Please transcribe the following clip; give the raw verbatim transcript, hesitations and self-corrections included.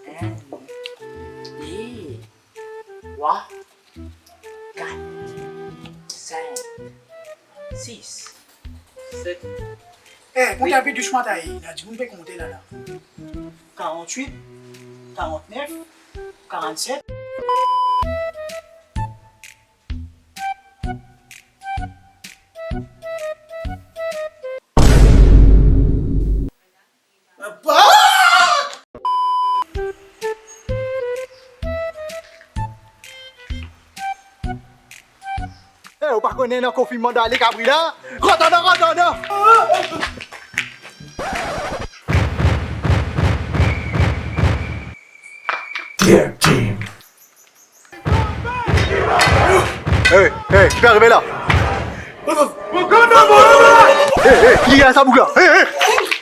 Enn, de, trwa, kat, sink, sis, set. Eh, kont enn pe dousman, ta, ena dimoun pe konte la, la. Karant-wit, karant-nef, karant-set. Eh, ou pa konn ena konfinnman dan lekabri la? Rant andan, rant andan! Hey, hey, ki pe arive la? Hey, hey, ki ena sa boug la? Hey, hey!